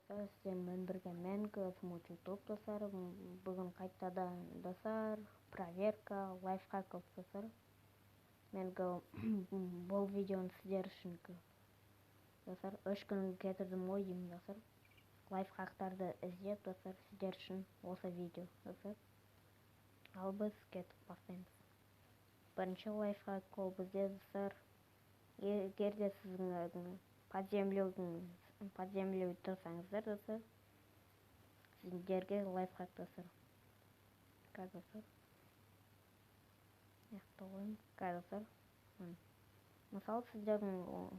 Достар, сіздермен бірге мен Смуч Ютуб, достар. Бүгін қайтадан, достар, проверка лайфхаков, достар. Мен бұл видеоны сіздер үшін, достар, 3 күн кетірдім ғой деймін, достар, лайфхактарды іздеп, достар, сіздер үшін осы видео, достар. Ал біз кетіп бастаймыз. Бірінші лайфхак ол бізде, достар, егер де сіздің под землей тұрсаңыздар, достар, сіздерге лайфхак, достар. Қазір, достар, қазір, достар, мысалы, сіздердің,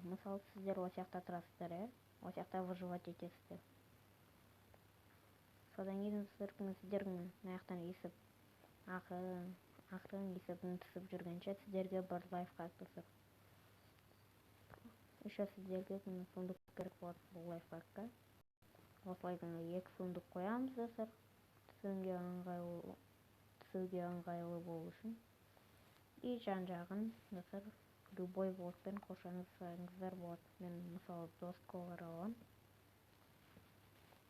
мысалы, сіздер осы жақта тұрасыздар, иә, осы жақта выживать етесіздер. Содан кейін, достар, сіздер мына жақтан өйстіп ақырын ақырын өйстіп түсіп жүргенше, сіздерге бір лайфхак, достар. Еще сіздерге сундук керек болады бұл лайфхакқа. Осылай екі сундук қоямыз, достар, түсуге ыңғайлы болу үшін. И жан жағын, достар, любой блокпен қоршаңыздар болады. Мен, мысалы, доскалар аламын.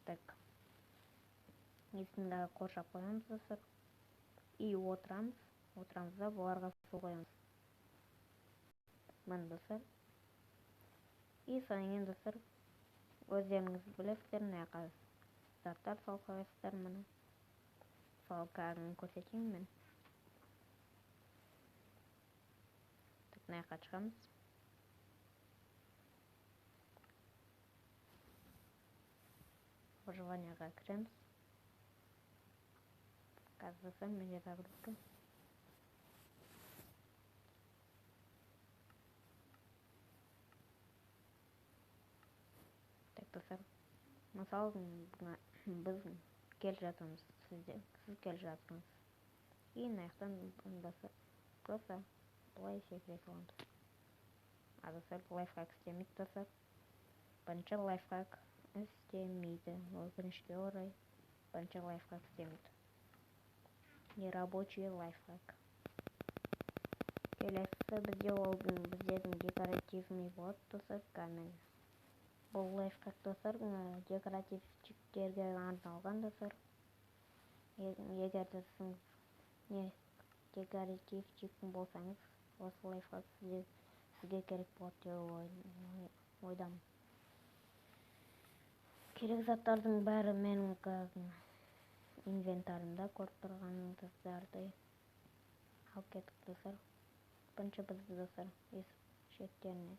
Так, несін қоршап қоямыз, достар, и отырамыз. Отырамыз да, бұларға су қоямыз, міне, достар. И содан кейін, достар, өздеріңіз білесіздер, мына жаққа заттар салып қоясыздар. Міне, мысалы, қазір көрсетейін мен. Так, мына жаққа шығамыз, выживанияға кіреміз. Қазір, достар, менде загрузка. Так, достар, мысалы, біз келе жатырмыз, сіз келе жатырсыз, и мына жақтан, достар, просто былай секіре саламыз. А, достар, лайфхак істемейді, достар. Бірінші лайфхак істемейді, өкінішке орай, бірінші лайфхак істемейді, нерабочий лайфхак. Келесі бізде ол бізде декоративный болады, достар, камень. Бұл лайфхак, достар, декоративчиктерге арналған, достар. Егер де сіз не декоративчик болсаңыз, осы лайфхак сізге керек болады деп ойдамын. Керек заттардың бәрі менің инвентарымда, көріп тұрғаныңыздардай. Алып кеттік, достар. Бірінші біз, достар, есік шеттеріне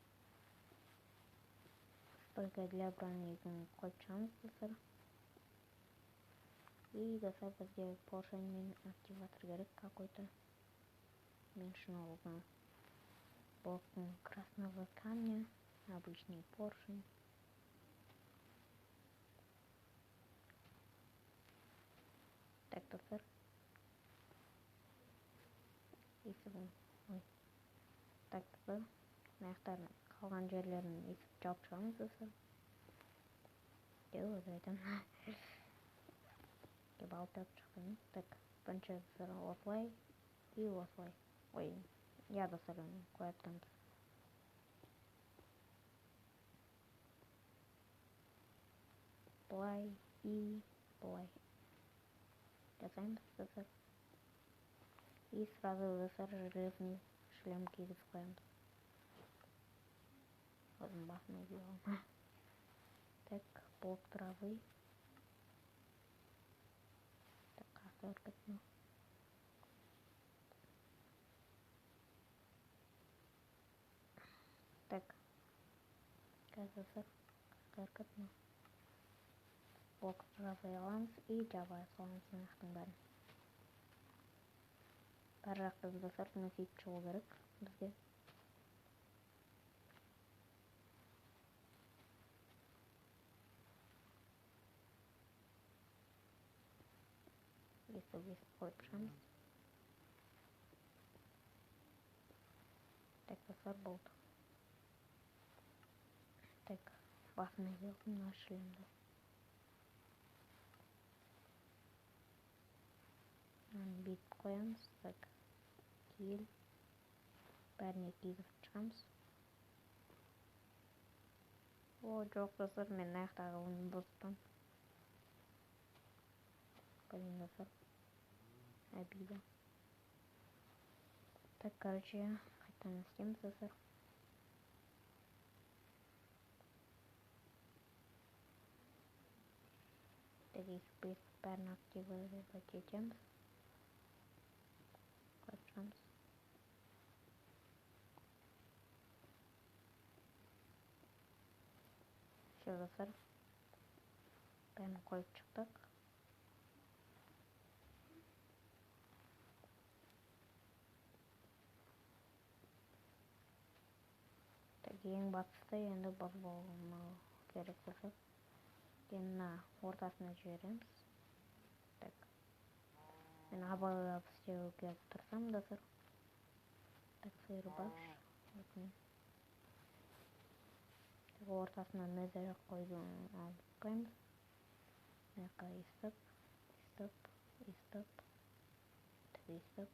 стойка для брони қойып шығамыз, достар. И, достар, бізге поршень мен активатор керек какой-то. Мен үшін ол блок красного камня, обычный поршень. Так, достар, есігін, ой, так, достар, мына жақтарын, қалған жерлерін өйстіп жауып шығамыз, достар. Деп айтамын деп алып шықтым. Так, бірінші, достар, осылай и осылай, ой, иә, достар, қоя тұрамыз. Былай и былай жасаймыз, достар. И сразу, достар, железный шлем кигізіп қоямыз. Өзім басыма киіп аламын. Так, блок травы. Так, қаяқта кіріп кетті? Так, қазір, достар, қаяқта кіріп кетті? Блок травы аламыз и жаба саламыз мына жақтың бәрін. Бар жақтан, достар, сөйтіп шығу керек бізге. Өйстіп өйстіп қойып шығамыз. Так, достар, болды. Так, басыма киіп мына шлемді. Мынаны бүйтіп қоямыз. Так, киіл, бәріне кигізіп шығамыз. О, жоқ, достар, мен мына жақтағы бұзып. Блин, достар. Обида. Так, короче, қайтадан істейміз, достар. Так, өйстіп бәрін активировать етеміз. Қойып шығамыз. Все, достар. Бәрін қойып шықтық. Так, ең батыста енді бұз болмау керек болса, енді мына ортасына жібереміз. Так. Мен абайлап істеуге тырысамын, достар. Так, сиыр бар. Так, ортасына незер қойды ұмытпаймыз. Мына жаққа өйстіп, өйстіп, өйстіп, так, өйстіп.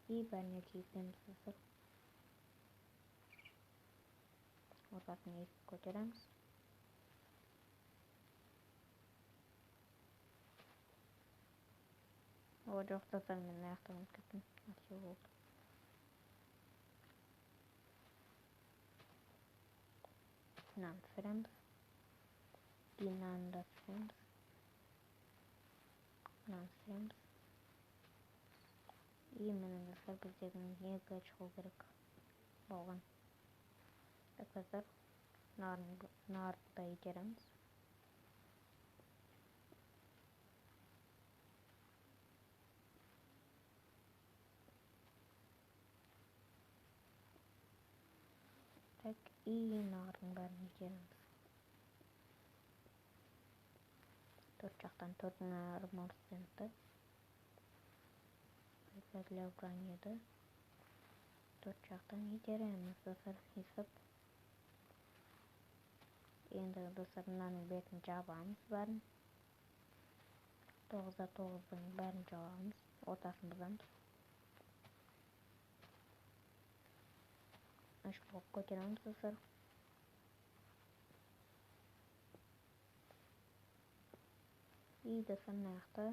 И бәріне кигіземіз, достар. Ортасын өйстіп көтереміз. О, жоқ, достар, мен мына жақтан ұмытып кеттім. Все болды. Мынаны түсіреміз. И мынаны да түсіреміз. Мынаны түсіреміз. И міне, достар, біздегі екі шығу керек болған. Так, достар, нарды да итереміз. Так, и нардың бәрін итереміз. Төрт жақтан төрт армор стендті. Для брониді төрт жақтан итереміз, достар, есіп. Енді, достар, мынаның бетін жабамыз бәрін. 9-да 9-дың бәрін жабамыз, ортасын бұзамыз. 3 блок көтереміз, достар. И, достар, мына жақта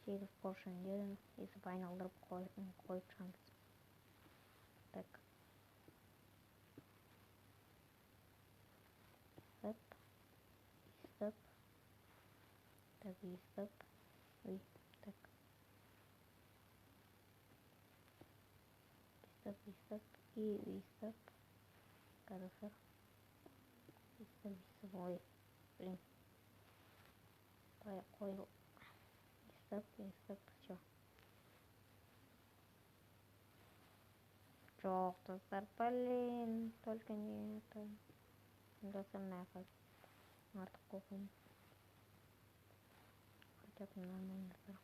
8 поршеньдерін есіп айналдырып қойып шығамыз. Так. Өп, өстіп. Так, өстіп. Ой, так. Өстіп, өстіп. И өстіп. Достар. Өстіп, өстіп. Ой, блин. Былай қойыл. Стоп, стоп, всё. Жоқ, достар, блин, только не это. Достар, мына жаққа артық қойып. Хотя бы нормально, достар.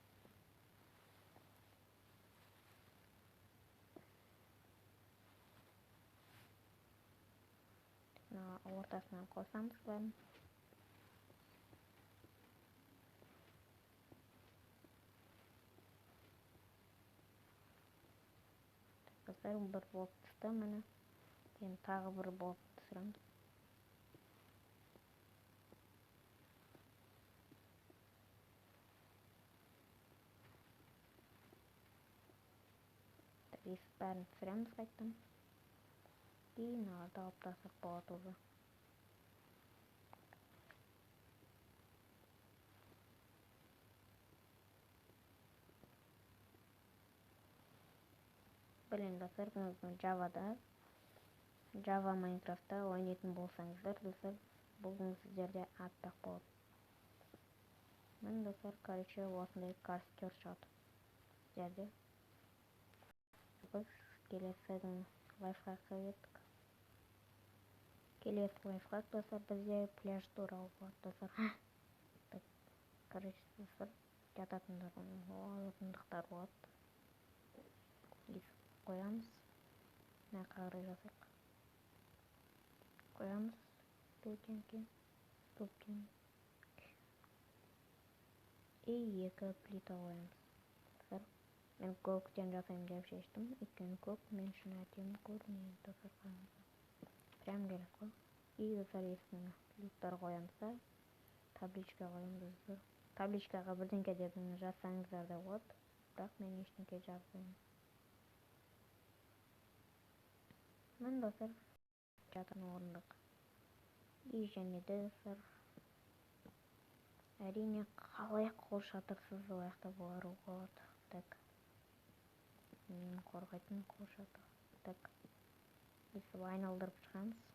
Мына ортасынан қосамыз бәрін. Достар, бір блок түсті, міне. Енді тағы бір блок түсіреміз. Так, есік бәрін түсіреміз қайтадан. И мыналарды алып тастасақ болады уже. Блин, достар, Java'да, Java Minecraft'та ойнайтын болсаңыздар, достар, бүгін сіздерде аппақ болады. Міне, достар, короче, осындай кастер шығады сіздерде. Біз келесі лайфхакқа кеттік. Келесі лайфхак, достар, бізде пляж туралы болады, достар. Так, короче, достар, жататындар, орындықтар болады. Қоямыз. Мына қарай жасайық. Қоямыз. Көптен. Көптен. И 2 плита қоямыз. Достар, мен көктен жасаймын деп шештім. Өйткені көк мен үшін әдемі көрінеді, достар, қараңыздар. Прям керек қой. И достар, есігіне люктар қоямыз да, табличка қоямыз достар. Табличкаға бірдеңке деп жазсаңыздар да болады, бірақ мен ештеңке жазбаймын. Міне достар, жататын орындық. И және де достар, әрине қалай қолшатырсыз аяқта баруға болады. Так, мен қорғайтын қолшатыр. Так, өйстіп айналдырып шығамыз.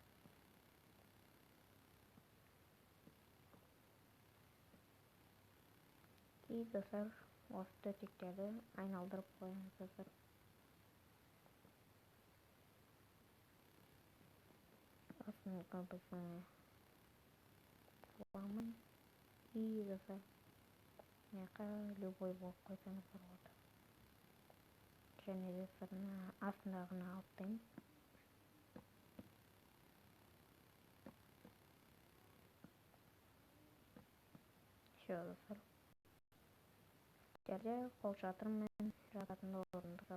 И достар, осы төсектерді айналдырып қоямыз достар. Осыны біздің флагман. И достар, мына жаққа любой болып қойсаңыздар болады. Және достар, мына астындағыны алып тастаймыз. Всё, достар. Сіздерде қолшатыр мен жататын орындық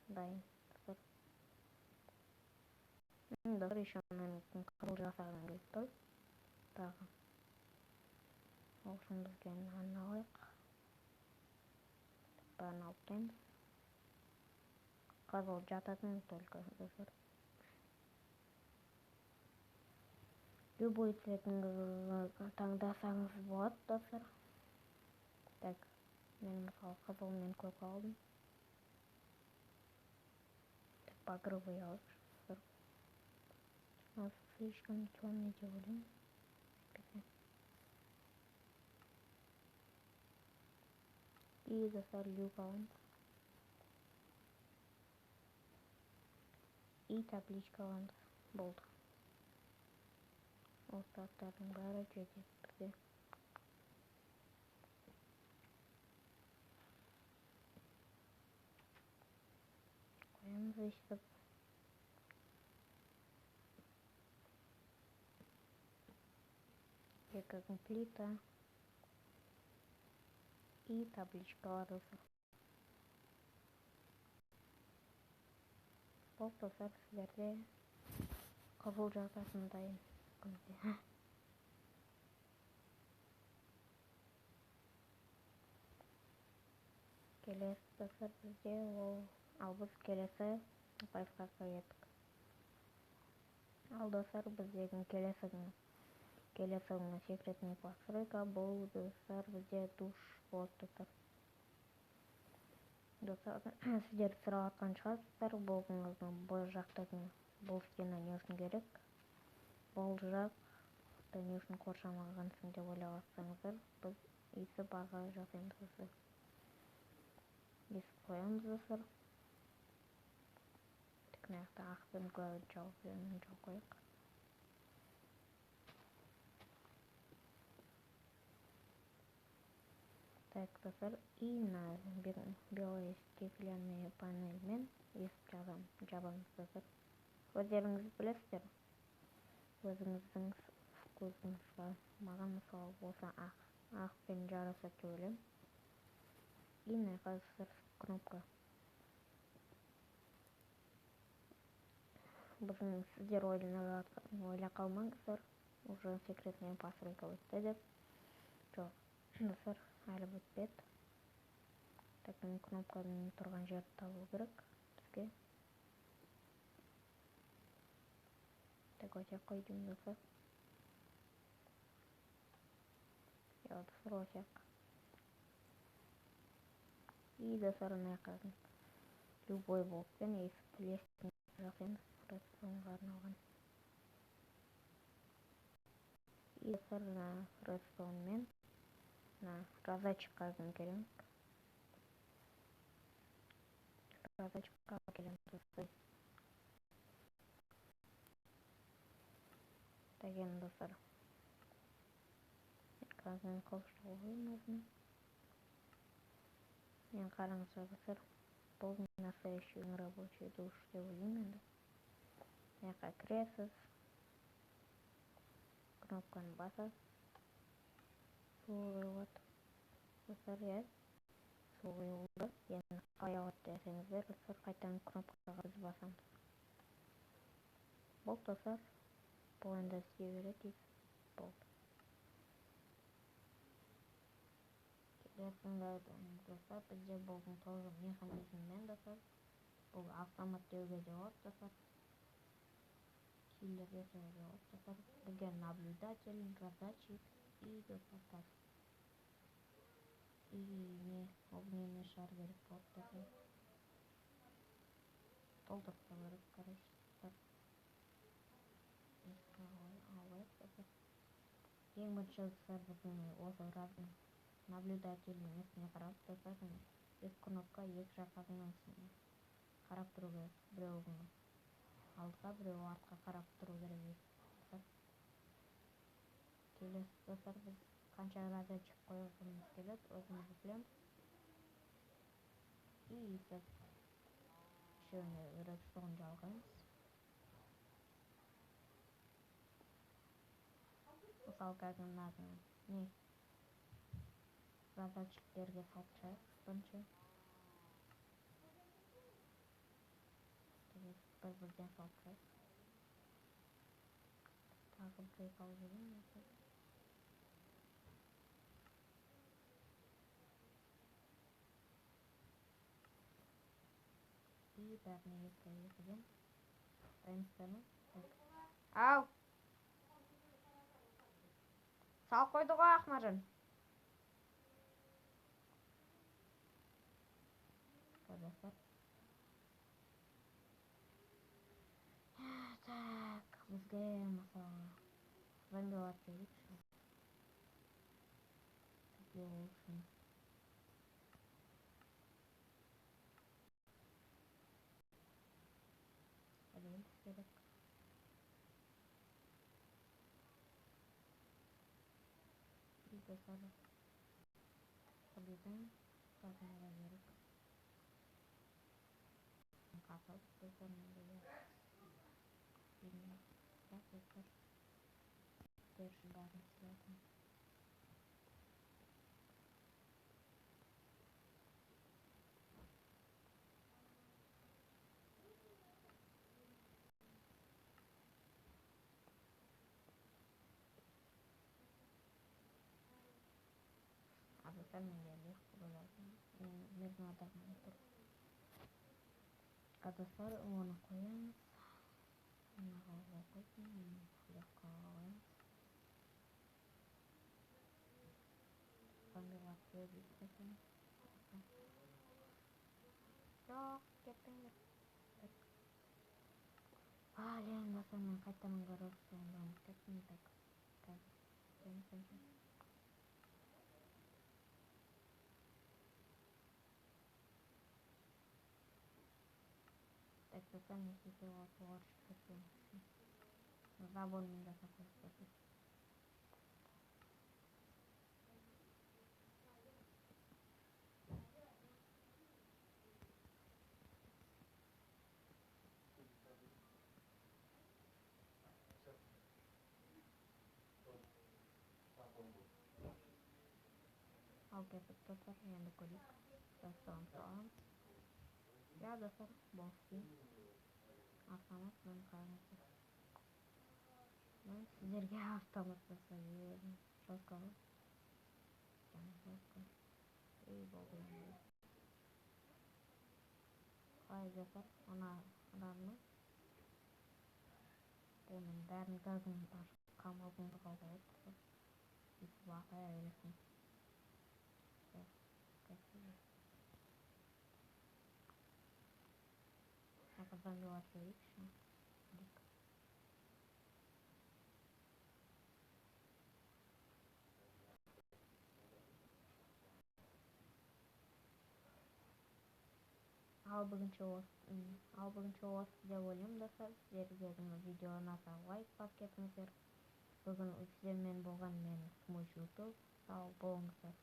дайын достар. Достар, еще мен қызыл жасағым келіп тұр. Тағы. Ол үшін бізге мынаны алайық. Бәрін алып тастаймыз. Қызыл жататын только достар. Любой цветін таңдасаңыз болады достар. Так, мен мысалы қызыл мен көк алдым. Так, багровый алып достар. Слишком темный деп ойлаймын. И достар, люк аламыз. И табличка аламыз. Болды. Осы заттардың бәрі жетеді бізге. Қоямыз өйстіп. Екі плита. И табличкалар достар. Болды достар, сіздерде қызыл жататын дайын. Келесі достар бізде ол, ал біз келесі лайфхакқа кеттік. Ал достар, біздегі келесі секретный постройка бұл достар бізде душ болады достар. Достар, сіздер сұрап жатқан шығарсыздар, бұл жақта бұл стена не үшін керек, бұл жақты не үшін қоршамағансың деп ойлап жатсаңыздар, біз өйстіп арға жасаймыз достар. Есік қоямыз достар. Тек мына жақта ақпен жауып қояйық. Так, достар, и на белый стеклянный панельмен есік жабамыз достар. Өздеріңіз білесіздер, өзіңіздің вкусыңызға. Маған мысалы болса ақпен жарасады деп ойлаймын. И мына жақта кнопка. Біздің сіздер ойлап қалмаңыздар, уже секретная постройка өтті деп. Жоқ, достар, әлі бітпеді. Так, кнопканың тұрған жерді табу керек бізге. Так, өте қойдым достар. Я достар, өте. И достар, мына жаққа любой блокпен есік лестница жасаймыз, редстоунға арналған. И достар, мына редстоунмен мына раздатчикқа келеміз. Раздатчикқа келеміз достар. Так, енді достар, қазір қылышты қояйын өзіме. Мен қараңыздар достар, бұл настоящий рабочий душ деп ойлаймын енді. Мына жаққа кіресіз, кнопканы басасыз, су құйылады достар, иә, су құйылды. Енді қалай алады десеңіздер, достар, қайтадан кнопкаға біз басамыз. Болды достар, Бұл енді істей береді, болды. Келесінде, достар, бізде бұлдың тоже механизммен, достар. Бұл автомат деуге де болады, достар. Киллер деуге де болады, достар. Бізге наблюдатель, раздатчик и, достар, так. И не огненный шар керек болады, достар. Толтырып тастау керек, короче, достар. Алайық, достар. Ең бірінші, достар, біздің осы наблюдательдің үстіне қарап, достар, екі кнопка екі жаққа үстіне қарап тұру керек. Біреуі алдыға, біреуі артқа қарап тұру керек, достар. Келесі, достар, біз қанша раздатчик қойғымыз келеді, өзіміз білеміз. И өйтіп үшеуіне редстоун жалғаймыз. Мысалы, қазір мына не раздатчиктерге салып шығайық бірінші. Бір-бірден салып шығайық. Тағы біреу салып жіберейін. И бәріне екі екіден. Дайынсыздар ма? Так. Ау! Салып қойды ғой Ақмаржан. Достар. Так, бізге мысалы зомбилар жіберейікші. Бізге ол үшін рельс керек. И достар, біздің тағы керек. Қатып, достар, менде білмеймін. Так, достар, сіздер үшін бәрін істеп жатырмын. А достар, менде легко болады. Мирный адам тұр. А достар, оны қоямыз. Мынаға қойсын, легко қоямыз. Зомбилар жіберейік десем. Жоқ, кетпеңдер. Так. Блин, достар, мен қайтадан редстоунды ұмытып кеттім. Так, қазір істейміз. Так, достар, не істесе болады, олар шығып кетпеу үшін. Забормен жасап қойдық, достар. Ал кеттік, достар, енді көрейік. Редстоун саламыз. Я, достар, бұл істеймін. Автомат, міне қараңыздар. Мен сіздерге автомат жасап жібердім. Жестко ғой. Прям жестко. И болды енді. Қалай, достар, ұнады ма? Бұның бәрін газын ашып қамалдың қалды ғой. Бүйтіп бақыра бересің. Тағы зомбилар жіберейікші. Көрейік. Ал бүгінше осы деп ойлаймын, достар. Сіздерге видео ұнаса лайк басып кетіңіздер. Бүгін сіздермен болған мен, Смуш Ютуб. Сау болыңыздар.